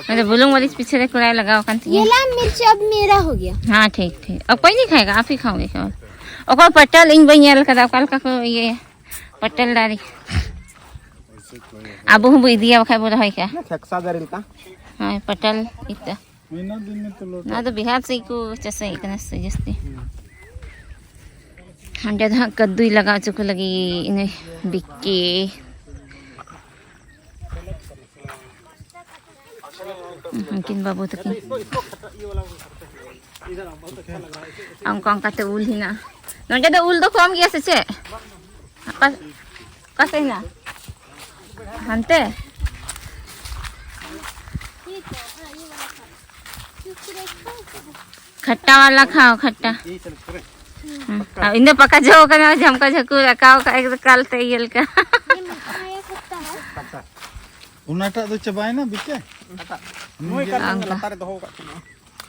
ᱢᱟᱱᱮ ᱵᱩᱞᱩᱝ ᱢᱟᱹᱨᱤᱪ ᱯᱤᱪᱷᱮ ᱨᱮ ᱠᱚᱲᱟᱭ ᱞᱟᱜᱟᱣ ᱟᱠᱟᱱ ᱛᱤᱧᱟᱹ᱾ ये लाल मिर्च अब मेरा हो गया। हाँ, ठीक, ठीक। अब कोई नहीं खाएगा, आप ही खाओगे केवल। ᱚᱠᱚᱭ ᱯᱟᱹᱴᱟᱹᱞ ᱤᱧ ᱵᱟᱹᱧ ᱧᱮᱞ ᱠᱟᱫᱟ, ᱚᱠᱟ ᱞᱮᱠᱟ ᱠᱚ ᱤᱭᱟᱹᱭᱟ ᱯᱟᱹᱴᱟᱹᱞ ᱫᱟᱨᱮ᱾ ᱟᱵᱚ ᱦᱚᱸᱵᱚ ᱤᱫᱤᱭᱟ, ᱵᱟᱠᱷᱟᱡ ᱵᱚ ᱨᱚᱦᱚᱭ ᱠᱟᱜᱼᱟ᱾ ᱠᱷᱮᱠᱥᱟ ᱫᱟᱨᱮ ᱞᱮᱠᱟ᱾ ᱦᱳᱭ, ᱯᱟᱹᱴᱟᱹᱞ ᱤᱛᱟᱹ᱾ ᱱᱚᱣᱟ ᱫᱚ ᱵᱤᱦᱟᱨ ᱥᱮᱫ ᱠᱚ ᱪᱟᱥᱮᱫ ᱠᱟᱱᱟ ᱥᱮ ᱡᱟᱹᱥᱛᱤ᱾ ᱦᱟᱸᱰᱮ ᱫᱚ ᱦᱟᱸᱜ ᱠᱟᱹᱫᱫᱩᱭ ᱞᱟᱜᱟᱣ ᱦᱚᱪᱚ ᱠᱚ ᱞᱟᱹᱜᱤᱫ ᱤᱱᱟᱹ ᱵᱤᱠᱤ᱾ ᱩᱱᱠᱤᱱ ᱵᱟᱹᱵᱩ ᱛᱟᱹᱠᱤᱱ᱾ ᱚᱱᱠᱟ ᱚᱱᱠᱟᱛᱮ ᱩᱞ ᱦᱮᱱᱟᱜᱼᱟ᱾ ᱱᱚᱸᱰᱮ ᱫᱚ ᱩᱞ ᱫᱚ ᱠᱚᱢ ᱜᱮᱭᱟ ᱥᱮ ᱪᱮᱫ? ᱚᱠᱟ, ᱚᱠᱟ ᱥᱮᱫ ᱦᱮᱱᱟᱜᱼᱟ? ᱦᱟᱱᱛᱮ? ᱠᱷᱟᱴᱴᱟ ᱣᱟᱞᱟ ᱠᱷᱟᱣ, ᱠᱷᱟᱴᱴᱟ᱾ ᱦᱩᱸ᱾ ᱟᱨ ᱤᱧ ᱫᱚ ᱯᱟᱠᱟ ᱡᱚ ᱠᱟᱱᱟ, ᱡᱷᱟᱢᱠᱟ ᱡᱷᱟᱹᱠᱩ ᱟᱠᱟᱣ ᱠᱟᱜ ᱮᱠᱫᱚᱢ ᱠᱟᱞ ᱛᱮ ᱤᱭᱟᱹ ᱞᱮᱠᱟ᱾ ᱚᱱᱟᱴᱟᱜ ᱫᱚ ᱪᱟᱵᱟᱭᱮᱱᱟ, ᱵᱤᱠᱮ? ᱱᱩᱭ ᱠᱟᱨ ᱚᱱᱠᱟ᱾ ᱞᱟᱛᱟᱨ ᱨᱮ ᱫᱚᱦᱚ ᱠᱟᱜ ᱠᱟᱱᱟ᱾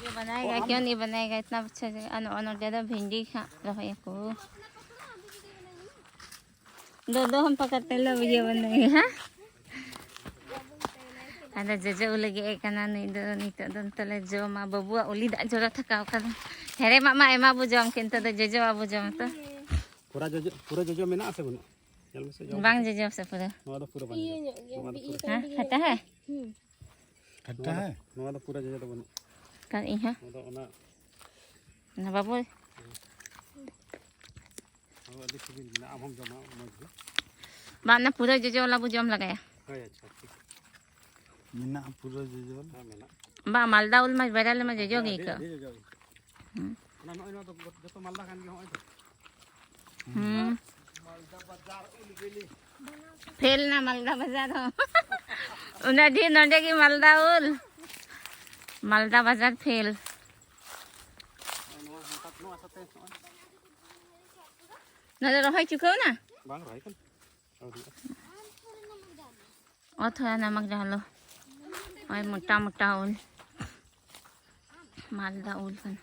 ये बनाएगा, क्यों नहीं बनाएगा? इतना अच्छा जगह। अन-, अन-, ज़्यादा भिंडी खा रहे को। दो, दो हम पकड़ते लो, ये बनाएंगे, हाँ? ᱟᱫᱚ ᱡᱚᱡᱚ ᱩᱞ ᱞᱮ ᱜᱮᱫ ᱮ ᱠᱟᱱᱟ, ᱱᱩᱭ ᱫᱚ ᱱᱤᱛᱚᱜ ᱫᱚ ᱱᱤᱛᱚᱜ ᱞᱮ ᱡᱚᱢᱟ᱾ ᱵᱟᱹᱵᱩᱣᱟᱜ ᱩᱞᱤ ᱫᱟᱜ ᱡᱚᱨᱚ ᱛᱷᱟᱠᱟᱣ ᱠᱟᱱᱟ᱾ ᱦᱮᱲᱮᱢᱟᱜ ᱢᱟ ᱮᱢᱟ ᱵᱚ ᱡᱚᱢ, ᱠᱤᱱᱛᱩ ᱫᱚ ᱡᱚᱡᱚᱣᱟᱜ ᱵᱚ ᱡᱚᱢᱟ ᱛᱚ᱾ ᱯᱩᱨᱟᱹ ᱡᱚᱡᱚ, ᱯᱩᱨᱟᱹ ᱡᱚᱡᱚ ᱢᱮᱱᱟᱜᱼᱟ ᱥᱮ ᱵᱟᱹᱱᱩᱜᱼᱟ? ᱧᱮᱞ ᱢᱮᱥᱮ, ᱡᱚᱢ ᱵᱟᱝ ᱢᱮᱥᱮ᱾ ᱡᱚᱡᱚ ᱥᱮ ᱯᱩᱨᱟᱹ? ᱱᱚᱣᱟ ᱫᱚ ᱯᱩᱨᱟᱹ ᱵᱟᱝ ᱤᱭᱟᱹ ᱡᱚᱡᱚ᱾ ᱧᱚᱜ ᱜᱮᱭᱟ, ᱱᱚᱣᱟ ᱫᱚ ᱵᱤ-, ᱯᱩᱨᱟᱹ ᱦᱮᱸ, ᱠᱷᱟᱴᱟ ᱦᱮᱸ? ᱦᱩᱸ᱾ ᱠᱷᱟᱴᱟ ᱱᱚᱣᱟ ᱫᱚ, ᱦᱮᱸ? ᱱᱚᱣᱟ ᱫᱚ ᱯᱩᱨᱟᱹ ᱡᱚᱡᱚ ᱫᱚ ᱵᱟᱹᱱᱩᱜᱼᱟ᱾ ᱠᱟᱨ ᱤᱧ ᱦᱚᱸ᱾ ᱱᱚᱣᱟ ᱫᱚ ᱚᱱᱟ ᱚᱱᱟ ᱵᱟᱹᱵᱩ᱾ ᱱᱚᱣᱟ ᱫᱚ ᱟᱹᱰᱤ ᱥᱤᱵᱤᱞ ᱢᱮᱱᱟᱜᱼᱟ, ᱟᱢ ᱦᱚᱸᱢ ᱡᱚᱢᱟ, ᱢᱚᱡᱽ ᱜᱮ᱾ ᱵᱟᱝ, ᱚᱱᱟ ᱯᱩᱨᱟᱹ ᱡᱚᱡᱚ ᱵᱟᱞᱟ ᱵᱚ ᱡᱚᱢ ᱞᱟᱜᱟᱭᱟ᱾ ᱦᱳᱭ, ᱟᱪᱪᱷᱟ, ᱴᱷᱤᱠ᱾ ᱢᱮᱱᱟᱜᱼᱟ ᱯᱩᱨᱟᱹ ᱡᱚᱡᱚ ᱵᱟᱞᱟ? ᱦᱮᱸ, ᱢᱮᱱᱟᱜᱼᱟ᱾ ᱵᱟᱝ, ᱢᱟᱞᱫᱟ ᱩᱞ ᱢᱟ ᱵᱮᱨᱮᱞ ᱢᱟ ᱡᱚᱡᱚ ᱜᱮ ᱦᱮᱸ, ᱟᱹᱭᱠᱟᱹᱜᱼᱟ᱾ ᱟᱹᱰᱤ ᱡᱚᱡᱚ ᱜᱮ᱾ ᱦᱩᱸ᱾ ᱚᱱᱟ ᱱᱚᱜᱼᱚᱭ ᱱᱚᱣᱟ ᱫᱚ ᱡᱚᱛᱚ ᱢᱟᱞᱫᱟ ᱠᱟᱱ ᱜᱮᱭᱟ, ᱦᱚᱸᱜᱼᱚᱭ ᱛᱚ᱾ ᱦᱩᱸ᱾ ᱯᱷᱮᱞ ᱱᱟ ᱢᱟᱞᱫᱟ ᱵᱟᱡᱟᱨ ᱦᱚᱸ᱾ ᱩᱱᱟᱹᱜ ᱰᱷᱮᱨ ᱱᱚᱰᱮ ᱜᱮ ᱢᱟᱞᱫᱟ ᱩᱞ᱾ ᱢᱟᱞᱫᱟ ᱵᱟᱡᱟᱨ ᱯᱷᱮᱞ᱾ ᱱᱚᱣᱟ ᱦᱟᱱᱛᱮ, ᱱᱚᱣᱟ ᱥᱟᱛᱮ ᱱᱚᱜᱼᱚᱭ᱾ ᱱᱚᱣᱟ ᱫᱚ ᱨᱚᱦᱚᱭ ᱪᱩᱠᱟᱹᱣ ᱱᱟ? ᱵᱟᱝ ᱨᱚᱦᱚᱭ ᱠᱟᱱᱟ᱾ ᱟᱹᱣᱨᱤᱭᱟᱜᱼᱟ᱾ ᱚ, ᱛᱷᱚᱲᱟ ᱱᱟᱢᱟᱠ ᱡᱟᱞᱚ᱾ ᱳᱭ ᱢᱚᱴᱟ ᱢᱚᱴᱟ ᱩᱞ᱾ ᱢᱟᱞᱫᱟ ᱩᱞ ᱠᱟᱱᱟ᱾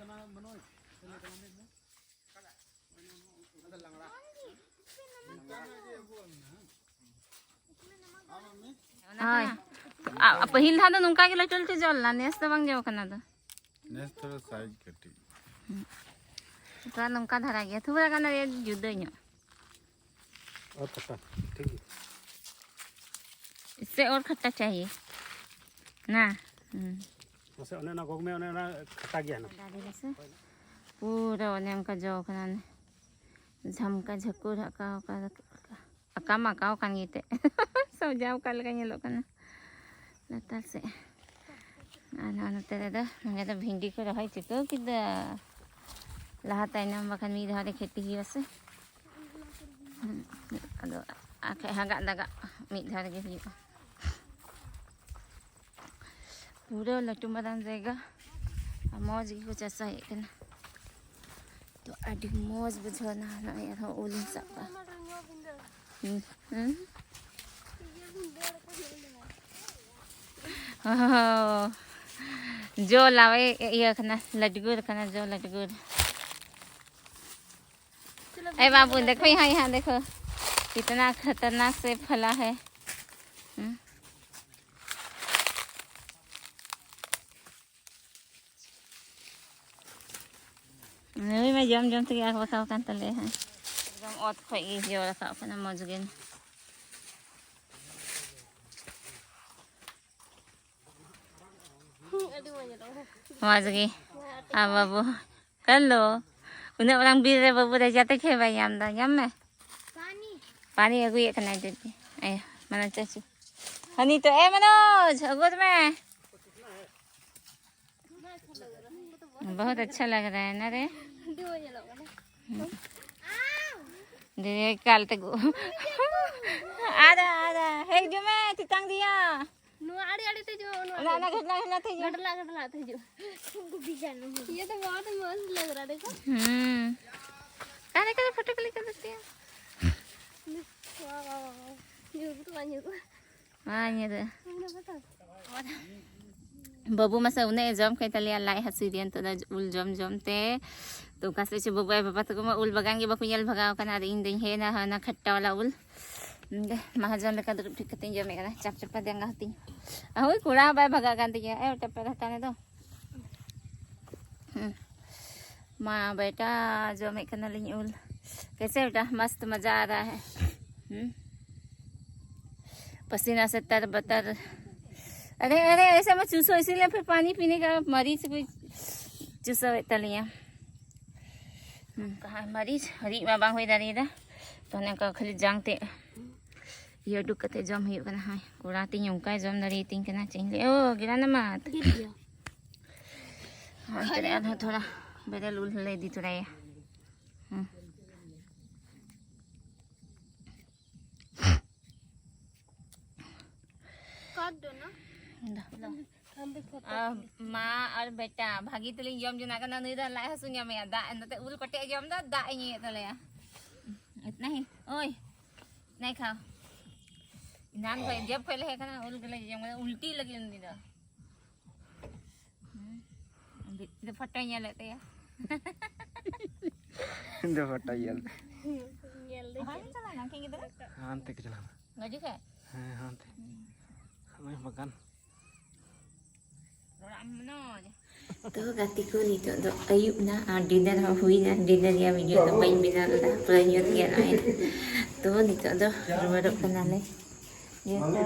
ᱦᱳᱭ᱾ ᱟ-, ᱯᱟᱹᱦᱤᱞ ᱫᱷᱟᱣ ᱫᱚ ᱱᱚᱝᱠᱟ ᱜᱮ ᱞᱟᱹᱴᱩ ᱞᱟᱹᱴᱩ ᱡᱚ ᱞᱮᱱᱟ, ᱱᱮᱥ ᱫᱚ ᱵᱟᱝ ᱡᱚ ᱠᱟᱱᱟ ᱫᱚ᱾ ᱱᱮᱥ ᱛᱷᱚᱲᱟ size ᱠᱟᱹᱴᱤᱡ᱾ ᱛᱷᱚᱲᱟ ᱱᱚᱝᱠᱟ ᱫᱷᱟᱨᱟ ᱜᱮᱭᱟ, ᱛᱷᱚᱲᱟ ᱜᱟᱱ ᱨᱮ ᱡᱩᱫᱟᱹ ᱧᱚᱜ᱾ ᱚᱛ ᱠᱷᱟᱴᱟ, ᱴᱷᱤᱠ ᱜᱮᱭᱟ᱾ इससे और खट्टा चाहिए ना? ᱦᱩᱸ᱾ ᱢᱟᱥᱮ ᱚᱱᱮ ᱚᱱᱟ ᱜᱚᱜᱽ ᱢᱮ, ᱚᱱᱮ ᱚᱱᱟ ᱠᱷᱟᱴᱟ ᱜᱮᱭᱟ ᱦᱟᱸᱜ᱾ ᱫᱟᱨᱮ ᱨᱮᱥᱮ ᱯᱩᱨᱟᱹ ᱚᱱᱮ ᱚᱱᱠᱟ ᱡᱚ ᱠᱟᱱᱟ, ᱚᱱᱮ ᱡᱷᱟᱢᱠᱟ ᱡᱷᱟᱹᱠᱩᱨ ᱟᱠᱟ ᱚᱠᱟ ᱫᱚ᱾ ᱟᱠᱟ ᱢᱟ ᱟᱠᱟᱣ ᱠᱟᱱ ᱜᱮᱛᱮ᱾ ᱥᱟᱡᱟᱣ ᱚᱠᱟ ᱞᱮᱠᱟ ᱧᱮᱞᱚᱜ ᱠᱟᱱᱟ ᱞᱟᱛᱟᱨ ᱥᱮᱫ᱾ ᱟᱨ ᱱᱚᱜᱼᱚ ᱱᱚᱛᱮ ᱨᱮᱫᱚ, ᱱᱚᱰᱮ ᱫᱚ ᱵᱷᱤᱱᱰᱤ ᱠᱚ ᱨᱚᱦᱚᱭ ᱪᱩᱠᱟᱹᱣ ᱠᱮᱫᱟ᱾ ᱞᱟᱦᱟ ᱛᱟᱭᱱᱚᱢ ᱵᱟᱠᱷᱟᱱ ᱢᱤᱫ ᱫᱷᱟᱣ ᱨᱮ ᱠᱷᱮᱛᱤ ᱦᱩᱭᱩᱜᱼᱟ ᱥᱮ᱾ ᱦᱩᱸ, ᱟᱫᱚ ᱟᱨ ᱠᱷᱟᱡ ᱦᱟᱜᱟᱜ ᱫᱟᱜᱟᱜ ᱢᱤᱫ ᱫᱷᱟᱣ ᱨᱮᱜᱮ ᱦᱩᱭᱩᱜᱼᱟ᱾ ᱯᱩᱨᱟᱹ ᱞᱟᱹᱴᱩ ᱢᱟᱨᱟᱝ ᱡᱟᱭᱜᱟ, ᱟᱨ ᱢᱚᱡᱽ ᱜᱮᱠᱚ ᱪᱟᱥᱟᱭᱮᱫ ᱠᱟᱱᱟ᱾ ᱛᱚ ᱟᱹᱰᱤ ᱢᱚᱡᱽ ᱵᱩᱡᱷᱟᱹᱣ ᱮᱱᱟ᱾ ᱱᱚᱜᱼᱚᱭ ᱟᱨᱦᱚᱸ ᱩᱞᱤᱧ ᱥᱟᱵ ᱠᱟᱜᱼᱟ᱾ ᱦᱩᱸ, ᱦᱩᱸ᱾ ᱚᱦᱚ, ᱡᱚ ᱞᱟᱣᱮ ᱤᱭᱟᱹ ᱠᱟᱱᱟ, ᱞᱟᱹᱴᱜᱩᱨ ᱠᱟᱱᱟ, ᱡᱚ ᱞᱟᱹᱴᱜᱩᱨ᱾ ए बाबू, देखो यहाँ, यहाँ देखो, कितना खतरनाक से फला है। हम्म। ᱱᱩᱭ ᱢᱟ ᱡᱚᱢ ᱡᱚᱢ ᱛᱮᱜᱮ ᱟᱠᱵᱟᱠᱟᱣ ᱟᱠᱟᱱ ᱛᱟᱞᱮᱭᱟ ᱦᱟᱸᱜ᱾ ᱮᱠᱫᱚᱢ ᱚᱛ ᱠᱷᱚᱡ ᱜᱮ ᱡᱚ ᱨᱟᱠᱟᱵ ᱠᱟᱱᱟ, ᱢᱚᱡᱽ ᱜᱮ᱾ ᱟᱹᱰᱤ ᱢᱚᱡᱽ ᱧᱮᱞᱚᱜ ᱠᱟᱱᱟ᱾ ᱢᱚᱡᱽ ᱜᱮ᱾ ᱟᱨ ᱵᱟᱹᱵᱩ, ᱦᱮᱞᱳ᱾ ᱩᱱᱟᱹᱜ ᱢᱟᱨᱟᱝ ᱵᱤᱨ ᱨᱮ ᱵᱟᱹᱵᱩ ᱨᱮ ᱡᱟᱛᱮ ᱠᱷᱮ ᱵᱟᱭ ᱧᱟᱢ ᱮᱫᱟ, ᱧᱟᱢ ᱢᱮ᱾ ᱯᱟᱱᱤ ᱟᱹᱜᱩᱭᱮᱫ ᱠᱟᱱᱟᱭ ᱫᱤᱫᱤ᱾ ᱮ, ᱢᱟᱱᱚᱡ ᱪᱟᱪᱩ᱾ ᱦᱟᱹᱱᱤ ᱛᱚ, ᱮ ᱢᱟᱱᱚᱡ, ᱟᱹᱜᱩᱭ ᱢᱮ᱾ बहुत अच्छा लग रहा है ना रे? ᱫᱤᱫᱤ ᱮᱠᱟᱞ ᱛᱮ ᱜᱚ-, ᱟᱫᱟ, ᱟᱫᱟ, ᱦᱮᱡ ᱡᱚᱢᱮ, ᱛᱮᱛᱟᱝ ᱫᱤᱭᱟ᱾ ᱱᱚᱣᱟ ᱟᱲᱮ ᱟᱲᱮ ᱛᱮ ᱦᱤᱡᱩᱜ, ᱱᱚᱣᱟ ᱚᱱᱟ, ᱚᱱᱟ ᱟᱲᱮ᱾ ᱜᱷᱟᱴᱞᱟ, ᱜᱷᱟᱴᱞᱟ ᱛᱮ ᱦᱤᱡᱩᱜ᱾ ᱜᱷᱟᱴᱞᱟ, ᱜᱷᱟᱴᱞᱟ ᱛᱮ ᱦᱤᱡᱩᱜ᱾ ᱤᱭᱟᱹ ᱫᱚ ᱵᱚᱦᱩᱛ ᱢᱚᱡᱽ ᱞᱟᱜᱽ ᱨᱟ, ᱫᱮᱠᱷᱚ᱾ ᱦᱩᱸ᱾ ᱟᱨ ᱮᱠᱟᱞ ᱯᱷᱳᱴᱳ ᱠᱞᱤᱠ ᱠᱟᱛᱮ ᱛᱤᱭᱟ᱾ ᱧᱩᱨᱩᱜ ᱫᱚ ᱵᱟᱝ ᱧᱩᱨᱩᱜᱼᱟ᱾ ᱵᱟᱝ ᱧᱩᱨᱩᱜᱼᱟ᱾ ᱚᱱᱟ ᱯᱷᱳᱴᱳ᱾ ᱵᱟᱹᱵᱩ ᱢᱟᱥᱮ ᱩᱱᱟᱹᱜ ᱮ ᱡᱚᱢ ᱠᱮᱫ ᱛᱟᱞᱮᱭᱟ, ᱞᱟᱡ ᱦᱟᱹᱥᱩᱭᱮᱫᱮᱭᱟ ᱱᱤᱛᱚᱜ ᱫᱚ ᱩᱞ ᱡᱚᱢ ᱡᱚᱢ ᱛᱮ᱾ ᱛᱚ ᱚᱠᱟ ᱥᱮᱫ ᱪᱚ ᱵᱟᱹᱵᱩ ᱟᱭᱳ ᱵᱟᱵᱟ ᱛᱟᱠᱚ ᱢᱟ ᱩᱞ ᱵᱟᱜᱟᱱ ᱜᱮ ᱵᱟᱠᱚ ᱧᱮᱞ ᱵᱷᱟᱜᱟᱣ ᱠᱟᱱᱟ, ᱟᱨ ᱤᱧ ᱫᱚᱧ ᱦᱮᱡ ᱮᱱᱟ ᱦᱟᱱᱟ ᱠᱷᱟᱴᱴᱟ ᱵᱟᱞᱟ ᱩᱞ᱾ ᱤᱧ ᱫᱚ ᱢᱟᱦᱟᱡᱚᱱ ᱞᱮᱠᱟ ᱫᱩᱲᱩᱵ ᱴᱷᱤᱠ ᱠᱟᱛᱮᱧ ᱡᱚᱢᱮᱫ ᱠᱟᱱᱟ, ᱪᱟᱯ ᱪᱟᱯᱟ ᱡᱟᱸᱜᱟ ᱦᱚᱛᱤᱧ᱾ ᱦᱳᱭ, ᱠᱚᱲᱟ ᱵᱟᱭ ᱵᱷᱟᱜᱟᱜ ᱠᱟᱱ ᱛᱤᱧᱟ᱾ ᱮ, ᱴᱟᱯᱮ ᱦᱟᱛᱟᱱᱮ ᱫᱚ᱾ ᱦᱩᱸ᱾ ᱢᱟ ᱵᱮᱴᱟ, ᱡᱚᱢᱮᱫ ᱠᱟᱱᱟᱞᱤᱧ ᱩᱞ᱾ कैसे बेटा, मस्त मजा आ रहा है। हम्म। पसीना से तर बतर। अरे, अरे, ऐसा मत चूसो, इसीलिए फिर पानी पीने का मरीज कोई ᱪᱩᱥᱟᱹᱣᱮᱫ ᱛᱟᱞᱤᱧᱟ᱾ ᱦᱩᱸ, ᱠᱟᱦᱟᱸ ᱢᱟᱹᱨᱤᱪ ᱨᱤᱫ ᱢᱟ ᱵᱟᱝ ᱦᱩᱭ ᱫᱟᱲᱮᱭᱟᱫᱟ, ᱛᱚ ᱚᱱᱮ ᱚᱱᱠᱟ ᱠᱷᱟᱹᱞᱤ ᱡᱟᱝ ᱛᱮ ᱤᱭᱟᱹ ᱩᱰᱩᱠ ᱠᱟᱛᱮ ᱡᱚᱢ ᱦᱩᱭᱩᱜ ᱠᱟᱱᱟ᱾ ᱦᱳᱭ, ᱠᱚᱲᱟ ᱛᱤᱧ ᱚᱱᱠᱟᱭ ᱡᱚᱢ ᱫᱟᱲᱮᱭᱟᱛᱤᱧ ᱠᱟᱱᱟ, ᱪᱮᱫ ᱤᱧ ᱞᱟᱹᱭᱟ᱾ ᱳ, ᱜᱮᱞᱟᱱᱟᱢᱟᱛ᱾ ᱜᱮᱫ ᱜᱮᱭᱟ᱾ ᱦᱳᱭ, ᱛᱟᱦᱞᱮ ᱟᱨᱦᱚᱸ ᱛᱷᱚᱲᱟ ᱵᱮᱨᱮᱞ ᱩᱞ ᱦᱚᱸᱞᱮ ᱤᱫᱤ ᱛᱚᱨᱟᱭᱟ᱾ ᱦᱩᱸ᱾ ᱠᱟᱴ ᱫᱚ ᱱᱟ? ᱫᱟ, ᱫᱟ᱾ ᱟᱨ ᱢᱟ ᱟᱨ ᱵᱮᱴᱟ ᱵᱷᱟᱹᱜᱤ ᱛᱮᱞᱤᱧ ᱡᱚᱢ ᱡᱚᱱᱟᱜ ᱠᱟᱱᱟ, ᱱᱩᱭ ᱫᱚ ᱞᱟᱡ ᱦᱟᱹᱥᱩ ᱧᱟᱢᱮᱭᱟ, ᱫᱟᱜ ᱱᱚᱛᱮ ᱩᱞ ᱠᱚᱴᱮᱡ ᱮ ᱡᱚᱢ ᱫᱟ, ᱫᱟᱜ ᱮ ᱧᱩᱭᱮᱫ ᱛᱟᱞᱮᱭᱟ᱾ ᱤᱛᱱᱟ ᱦᱤ, ᱳᱭ, ᱱᱟᱭ ᱠᱷᱟᱣ᱾ ᱮᱱᱟᱱ ᱠᱷᱚᱡ ᱡᱮᱵ ᱠᱷᱚᱡ ᱞᱮ ᱦᱮᱡ ᱠᱟᱱᱟ, ᱩᱞ ᱜᱮᱞᱮ ᱡᱚᱢ ᱠᱟᱫᱟ, ᱩᱞᱴᱤ ᱞᱟᱹᱜᱤᱫ ᱩᱱᱤ ᱫᱚ᱾ ᱦᱩᱸ, ᱵᱤᱴᱤ ᱫᱚ ᱯᱷᱳᱴᱳᱭ ᱧᱮᱞᱮᱫ ᱛᱟᱭᱟ᱾ ᱤᱧ ᱫᱚ ᱯᱷᱳᱴᱳᱭ ᱧᱮᱞ᱾ ᱧᱮᱞ ᱫᱚ ᱚᱠᱟ ᱧᱮᱞ᱾ ᱨᱮ ᱪᱟᱞᱟᱣ ᱮᱱᱟ ᱩᱱᱠᱤᱱ ᱜᱤᱫᱽᱨᱟᱹ? ᱦᱟᱱᱛᱮ ᱠᱚ ᱪᱟᱞᱟᱣ ᱮᱱᱟ᱾ ᱜᱟᱹᱰᱤ ᱠᱷᱚᱡ? ᱦᱮᱸ, ᱦᱟᱱᱛᱮ᱾ ᱦᱩᱸ᱾ ᱱᱚᱜᱼᱚᱭ ᱵᱟᱜᱟᱱ᱾ ᱨᱚᱲ ᱟᱢ ᱢᱚᱱᱳᱡᱽ᱾ ᱛᱚ ᱜᱟᱛᱮ ᱠᱚ, ᱱᱤᱛᱚᱜ ᱫᱚ ᱟᱹᱭᱩᱵ ᱱᱟ ᱟᱨ ᱰᱤᱱᱟᱨ ᱦᱚᱸ ᱦᱩᱭᱱᱟ᱾ ᱰᱤᱱᱟᱨ ᱨᱮᱭᱟᱜ ᱵᱷᱤᱰᱤᱭᱳ ᱫᱚ ᱵᱟᱹᱧ ᱵᱮᱱᱟᱣ ᱞᱮᱫᱟ, ᱯᱩᱨᱟᱹ ᱧᱩᱛ ᱜᱮ ᱱᱚᱜᱼᱚᱭ᱾ ᱛᱚ ᱱᱤᱛᱚᱜ ᱫᱚ ᱨᱩᱣᱟᱹᱲᱚᱜ ᱠᱟᱱᱟᱞᱮ᱾ ᱡᱚᱛᱚ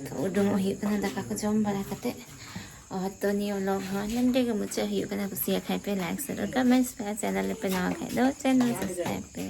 ᱛᱚ ᱩᱰᱩᱝᱚᱜ ᱦᱩᱭᱩᱜ ᱠᱟᱱᱟ ᱫᱟᱠᱟ ᱠᱚ ᱡᱚᱢ ᱵᱟᱲᱟ ᱠᱟᱛᱮ᱾ ᱟᱨ ᱛᱚ ᱱᱤᱭᱟᱹ vlog ᱦᱚᱸ ᱱᱚᱸᱰᱮ ᱜᱮ ᱢᱩᱪᱟᱹᱫ ᱦᱩᱭᱩᱜ ᱠᱟᱱᱟ᱾ ᱠᱩᱥᱤᱭᱟᱜ ᱠᱷᱟᱡ ᱯᱮ like, share, ᱟᱨ comments ᱯᱮ, ᱟᱨ channel ᱨᱮᱯᱮ ᱱᱟᱣᱟ ᱠᱷᱟᱡ ᱫᱚ channel subscribe ᱯᱮ᱾